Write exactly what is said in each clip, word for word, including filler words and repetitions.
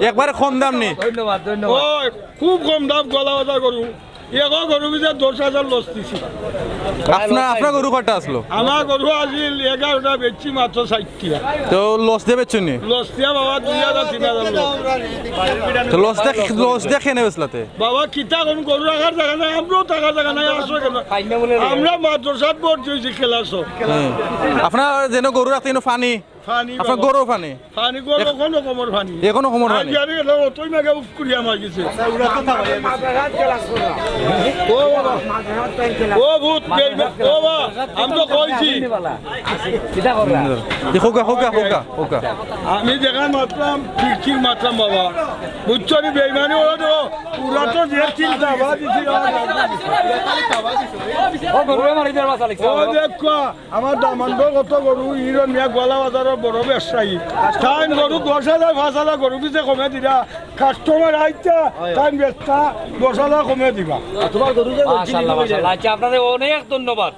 একবারে কম দাম নি? ধন্যবাদ, ধন্যবাদ। ওই, খুব কম দাম গলা বাঁধা গরু। এগো গরু বেচে দশ হাজার লস দিছি। আপনার, আপনার গরু কয়টা আসলো? আমার গরু আছিল এগারোটা, বেচছি মাত্র চারটিয়া। তো লস দিয়ে বেচছনি? লস দিয়া বাবা দুই হাজার, তিন হাজার লস। তো লস দেখ, লস দেখে নেবে আসলাতে? বাবা, কিতা করমু, গরু রাখার জাগা নাই, আমরাও থাকার জাগা নাই, আসো কেন? আমরা মাদ্রাসাত ভর্তি অইছি, ক্লাসও। হুম। আপনার যেন গরু রাখতে এনে পানি? পানি আপনার বাবা। গরু পানি? পানি গরু এক- কোনো কমর পানি। এখনো কমর পানি? আমি জানি না, ও তুই মাকে উফ করি আমার গেছে। ও বাবা। ও ভূত, বেইমান। ও বাবা, আমি তো কইছি। কিতা করলা? এ খোকা, খোকা, খোকা, খোকা। আমি যেখান মাতলাম, ঠিক ঠিক মাতলাম বাবা। বুঝছো নি বেইমানি ওরা তো, ওরা তো যে চিন্তা বাবা দিছি। ও গরুরে মারি দেওয়ার বাসা লাগছে। ও দেখো, আমার দামান্দ কত গরু, হিরো মিয়া গোয়ালা বাজারর বড় ব্যবসায়ী। তাইন গরু দশ হাজার, পাঁচ হাজার গরু বেচে কমে দিরা। কাস্টমার আইতা, তাইন বেচতা দশ হাজার কমে দিবা। আর তোমার গরু যে মাশাআল্লাহ, মাশাআল্লাহ। আচ্ছা, আপনারে অনেক ধন্যবাদ।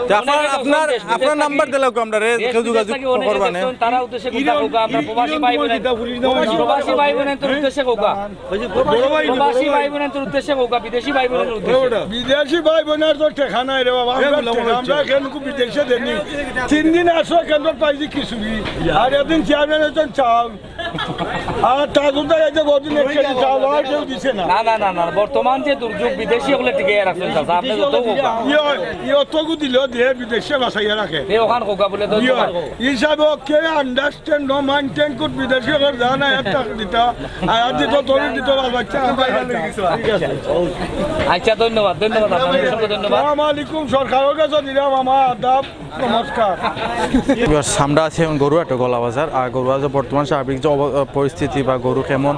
তে আপনার, অনেক আপনার, সন্দেশ, আপনার বিদেশ নাম্বার থাকি, দিলাও আমরারে, দেশ কেউ বিদেশ যোগাযোগ থাকি অনেকে করবা নে। দেখছেন, তারা উদ্দেশ্যে কথা কউকা, আমরা প্রবাসী ভাই বোনের, প্রবাসী ভাই বোনের উদ্দেশ্যে কউকা। ওই যে বড় ভাই, প্রবাসী বড় ভাই। ভাই বোনের উদ্দেশ্যে কউকা, বিদেশি ভাই বোনের উদ্দেশ্যে। বিদেশি ভাই বোনের তো টেকা নাই রে বাবা, আমরা এ, বললাম টেকা, আমরা কেন বিদেশে দেনি। তিন দিন আসো, কেন পাইছি কিছু। আর একদিন চেয়ারম্যান হচ্ছেন চাউল। আর তাজুলদার এই যে গদিন এক কেজি চাউল আর কেউ দিছে না। না, না, না, না, বর্তমান যে দুর্যোগ, বিদেশি হকলে টিকাইয়া রাখছইন, চাচা, আপনি যত কউকা। ইয়ে, ইয়ে অতগু দিল দিয়ে বিদেশে বাঁচাইয়া রাখে। এ ওখান কউকা বলে তো ইয়ে, তোমার কউকা। হিসাবে কে আন্ডারস্ট্যান্ড, নো মাইন্ড, টেঙ্কুট বিদেশি হকল জানা একটা দিতা, আর আজ দিত, তোর দিত, বাবা, আচ্ছা, ঠিক আছে। আচ্ছা, ধন্যবাদ, ধন্যবাদ, আপনাকে অসংখ্য ধন্যবাদ। আসসালামু আলাইকুম, সরকারের কাছে দিলাম আমার আদাব। নমস্কার। Viewers, আমরা আছি এখন গরুহাটে গোয়ালা বাজার। আর গরুহাটে বর্তমান সার্বিক যে অব-, পরিস্থিতি বা গরু কেমন,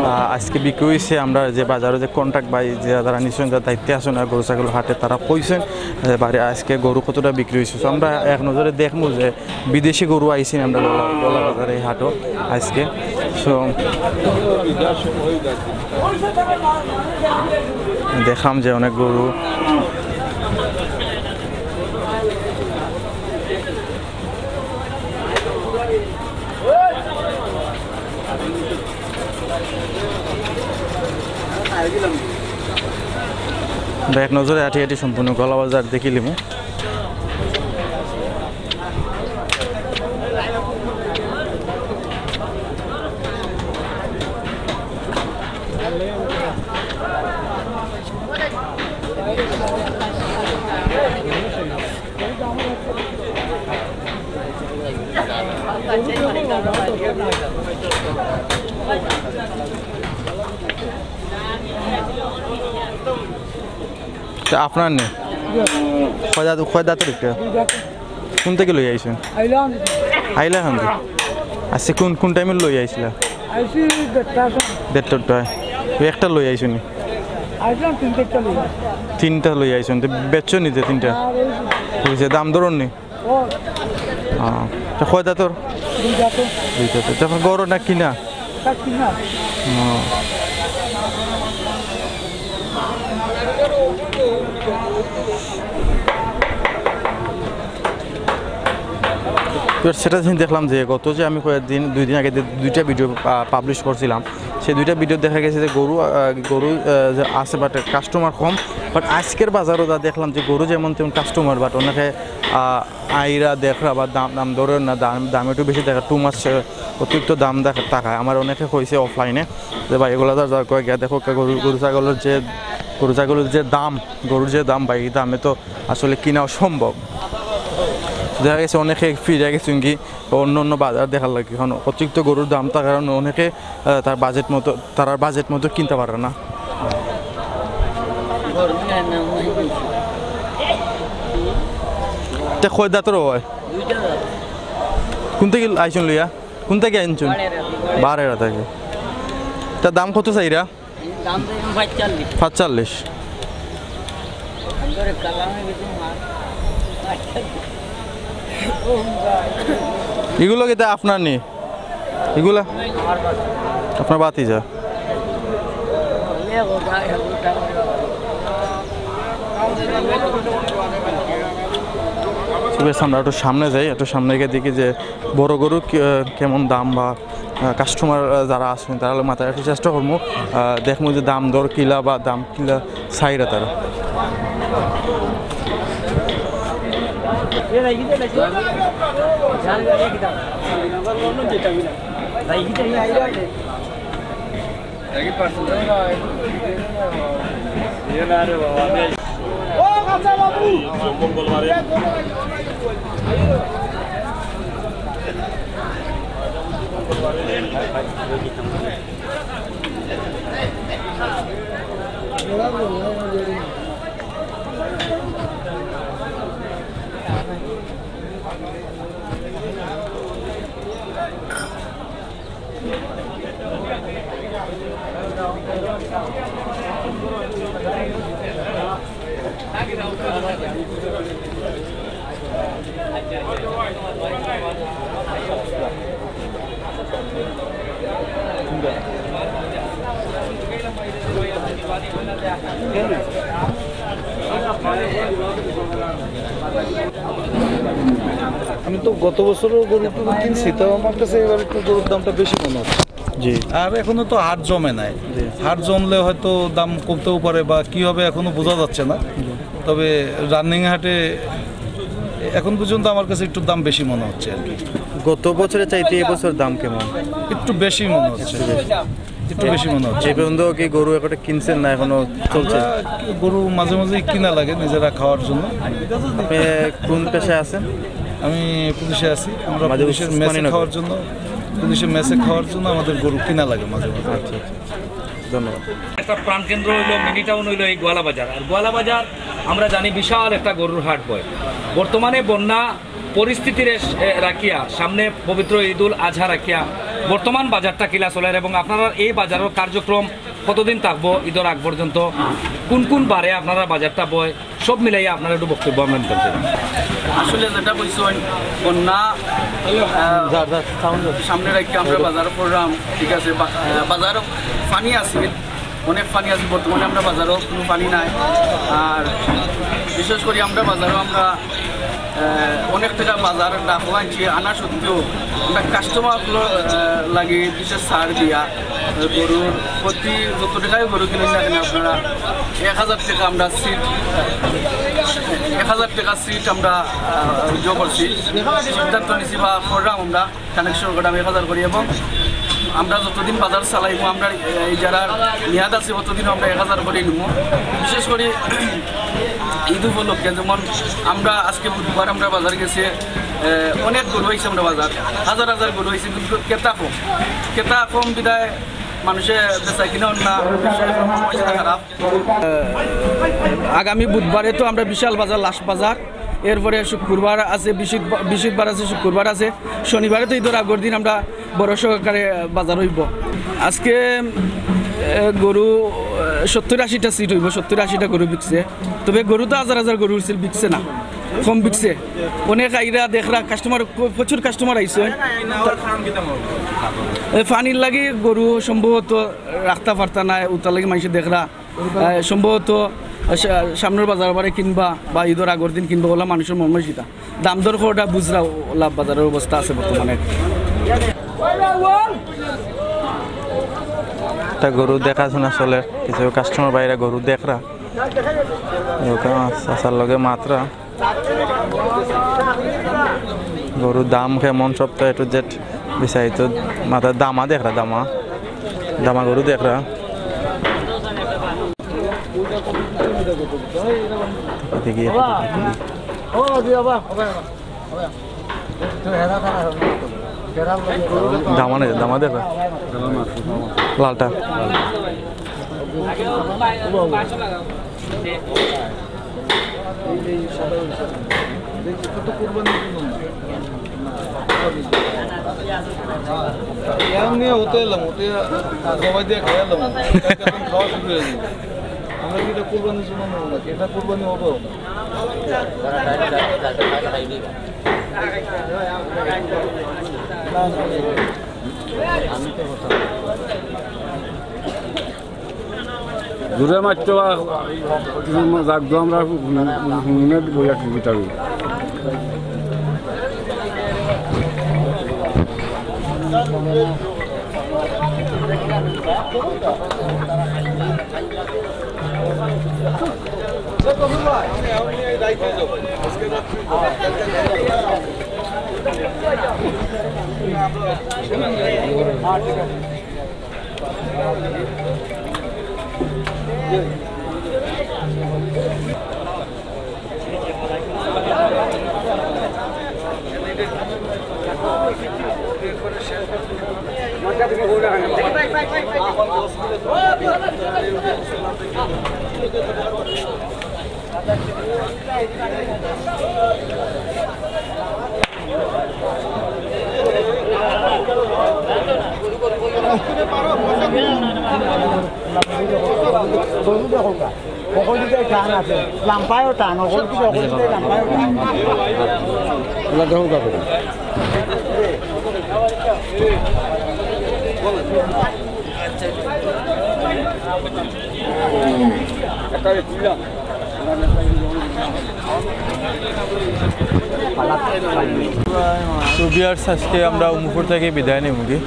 আহ, আজকে বিক্রি হইছে, আমরা যে বাজারে যে কন্ট্রাক্ট ভাই যে যারা নিশ্চয় যারা দায়িত্বে আছেন আর গরু ছাগল হাটে তারা কইছেন যে বাড়ি আজকে গরু কতটা বিক্রি হইছে। তো আমরা এক নজরে দেখবো যে বিদেশি গরু আইছেন আমরা গোয়ালা, গোয়ালা বাজারে এই হাটও আজকে। So দেখলাম যে অনেক গরু। আমরা এক নজরে আটি আটি সম্পূর্ণ গোয়ালা বাজার দেখিলিমু। তা আপনার নি? কয় দাঁত, কয় দাঁতর একটা? দুই দাঁত। কোন থাকি লই আইছইন? আইলাম। আইলা কান্দি? আচ্ছা, কোন, কোন টাইমে লই আইছিলা? আইছি দেড়টা সময়। দেড়টার টাইম। ওই একটা লই আইছো নি? আইছিলাম তিন চারটা লই। তিনটা লই আইছো নি? তো বেচছো নি যে তিনটা? আর ওই যে হইছে, দাম দরর নি? ও। আহ, তা কয় দাঁতর? দুই দাঁতর। দুই দাঁতর। তা গরু না কিনা? তা কিনা। আহ। তো সেটা আমি দেখলাম যে গত যে আমি কয়েকদিন, দুই দিন আগে যে দুইটা ভিডিও, আহ, পাবলিশ করছিলাম, সেই দুইটা ভিডিও দেখা গেছে যে গরু, আহ, গরু, আহ, যে আছে, but কাস্টমার কম। But আজকের বাজারও যা দেখলাম যে গরু যেমন তেমন কাস্টমার, but অনেকে, আহ, আইরা দেখরা বা দাম, দাম দরর না, দাম, দাম একটু বেশি দেখা, টু মাছ, আহ, অতিরিক্ত দাম দেখা, টাকা। আমার অনেকে কইছে অফলাইনে যে, "ভাই, এগুলা তো আর কয় গিয়া দেখো, গরু, গরু ছাগলের যে, গরু ছাগলের যে দাম, গরুর যে দাম, ভাই, এই দামে তো আসলে কিনা অসম্ভব।" দেখা গেছে অনেকে ফিরে গেছে কি অন্য অন্য বাজার দেখার লাগি, কারণ অতিরিক্ত গরুর দাম থাকার কারণে অনেকে, আহ, তার বাজেট মতো, তারা বাজেট মতো কিনতে পারে না। তে কয় দাঁতর হয়? কোন থাকি আইছইন লইয়া? কোন থাকি আনছইন? বারেরা থাকি। তার দাম কত চাইরা? দাম তো এখন পাঁচচল্লিশ। পাঁচচল্লিশ। এগুলো কিতা আপনার নি? এগুলা? আপনার ভাতিজা? Viewers, আমরা একটু সামনে যাই, একটু সামনে গিয়া দেখি যে বড় গরু কি, আহ, কেমন দাম বা আহ, কাস্টমার, আহ, যারা আছইন, তারার লগে মাতার একটু চেষ্টা করমু। আহ, দেখমু যে দাম দর কিলা বা দাম কিলা চাইরা তারা। আমি তো গত বছরও গরু টরু কিনছি, তো আমার কাছে এবার একটু গরুর দামটা বেশি মনে হচ্ছে। জি। আর এখনো তো হাট জমে নাই। জি। হাট জমলে হয়তো দাম কমতেও পারে বা কি হবে, এখনো বোঝা যাচ্ছে না। তবে রানিং হাটে এখন পর্যন্ত আমার কাছে একটু দাম বেশি মনে হচ্ছে আর কি। গত বছরের চাইতে এবছর দাম কেমন? একটু বেশি মনে হচ্ছে। একটু বেশি মনে হচ্ছে। এই পর্যন্ত কি গরু একটা কিনছেন না এখনো চলছে? আমরা গরু মাঝে মাঝে কিনা লাগে নিজেরা খাওয়ার জন্য। আপনি কোন পেশায় আছেন? আমি পুলিশে আছি। আমরা মাঝে পুলিশের মেসে উসমানীনগর। খাওয়ার জন্য, পুলিশের মেসে খাওয়ার জন্য আমাদের গরু কিনা লাগে মাঝে মাঝে। আচ্ছা, আচ্ছা। ধন্যবাদ। একটা প্রাণকেন্দ্র হইলো, মিনি টাউন হইলো এই গোয়ালা বাজার। আর গোয়ালা বাজার আমরা জানি বিশাল একটা গরুর হাট বয়। বর্তমানে বন্যা পরিস্থিতিরে, এ, রাখিয়া, সামনে পবিত্র ঈদুল আজহা রাখিয়া বর্তমান বাজারটা কিলা চলের এবং আপনারার এই বাজারর কার্যক্রম কতদিন থাকবো ঈদর আগ পর্যন্ত, কোন কোন বারে আপনারার বাজারটা বয়, সব মিলাইয়া আপনারার একটু বক্তব্য আমরা নিতাম চাই। আসলে যেটা কইছইন, বন্যা, আহ, সামনে রাখিয়া আমরা বাজার করলাম, ঠিক আছে, বা-, আহ, বাজার পানি আছে, অনেক পানি আছে, বর্তমানে আমরা বাজারও কোনো পানি নাই। আর বিশেষ করি আমরা বাজারও আমরা, আহ, অনেক টাকা বাজার ডাকও আনছি, আনা সত্ত্বেও আমরা কাস্টমার, আহ, লাগি বিশেষ ছাড় দিয়া, আহ, গরুর প্রতি যত টাকায় গরু কিনেন না কেন আপনারা, এক হাজার টাকা আমরা সিট, এক হাজার টাকা সিট আমরা, আহ, ইয়ে করছি, সিদ্ধান্ত নিছি বা করলাম আমরা। কানেকশন করি আমি এক হাজার করি এবং আমরা যতদিন বাজার চালাইবো, আমরা এই যারা মেয়াদ আছে, ততদিন আমরা এক হাজার করি নিবো। বিশেষ করি ঈদ উপলক্ষে, যেমন আমরা আজকে বুধবার, আমরা বাজার গেছে, এ, অনেক গরু আইছে, আমরা বাজার হাজার হাজার গরু আইছে, কিন্তু ক্রেতা কম, ক্রেতা কম বিধায় মানুষে বেচা কিনা অন্য বিষয়ে অবস্থা খারাপ। আগামী বুধবারে তো আমরা বিশাল বাজার, লাস্ট বাজার, এরপরে শুক্রবার আছে, বৃহস্পতিবার, বৃহস্পতিবার আছে, শুক্রবার আছে, শনিবারে তো ঈদর আগর দিন আমরা বড় সহকারে বাজার হইব। আজকে, এ, গরু, এ, সত্তর আশিটা সিট হইব, সত্তর আশিটা গরু বিকছে। তবে গরু তো হাজার হাজার গরু হইছিল, বিকছে না, কম বিকছে। অনেক আইরা দেখরা, কাস্টমার, প্রচুর কাস্টমার আইছে। এ, পানির লাগি গরু সম্ভবত রাখতা পারতা না, উতার লাগি মানুষে দেখরা। আহ, সম্ভবত, আহ, সা-, সামনের বাজার বারে কিনবা বা ঈদর আগর দিন কিনবা, ওলা মানুষর মন মানসিকতা। দাম দর করাটা বুঝরা, ওলা বাজারর অবস্থা আছে বর্তমানে। একটা গরু দেখাশোনা চলের, কিছু কাস্টমার ভাইরা গরু দেখরা, ওখানে চাচার লগে মাতরা। গরুর দাম কেমন সব তো A to Z বিস্তারিত মাতার, দামা দেখরা, দামা, দামা গরু দেখরা। এদিকে দামা নেই, দামা দেখরা। লালটা। ইয়াং নিয়ে হতে এলাম, হতে জবাই দিয়ে খাই এলাম। এখন খাওয়া শুরু হয়ে গেল। আমরা কি এটা কুরবানির জন্য নেবো নাকি? এটা কুরবানি হবে, হবে না? জুরে মারতো বা কিছু মা-, যাক দো আমরা হুনে বইয়া টিভি টাভি। গরু দেখো গা। সকল দিকে টান আছে, লাম্পায়ও টান, সকল দিকে, সকল দিকে লাম্পায়ও টান। তো ভিউয়ার্স, আজকে আমরা উমরপুর থাকি বিদায় নিমুগি।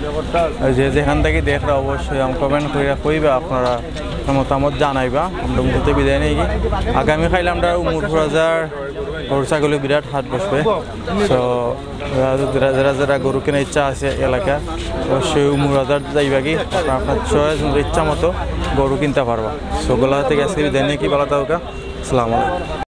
আর যে যেখান থাকি দেখরা অবশ্যই আম কমেন্ট করিয়া কইবা, আপনারা মতামত জানাইবা। আমরা উমরপুর থাকি বিদায় নিমুগি। আগামী কাইল আমরা উমরপুর বাজার গরু ছাগলের বিরাট হাট বসবে। তো যারা, যারা, যারা গরু কেনার ইচ্ছা আছে এলাকা, অবশ্যই উমরপুর বাজার যাইবাগি। আপনারা আপনারা চয়েস মতো ইচ্ছা মতো গরু কিনতা পারবা। তো গোলাঘাট থাকি আজকে বিদায় নিমুগি, ভালা থাকউক্কা। আসসালামু আলাইকুম।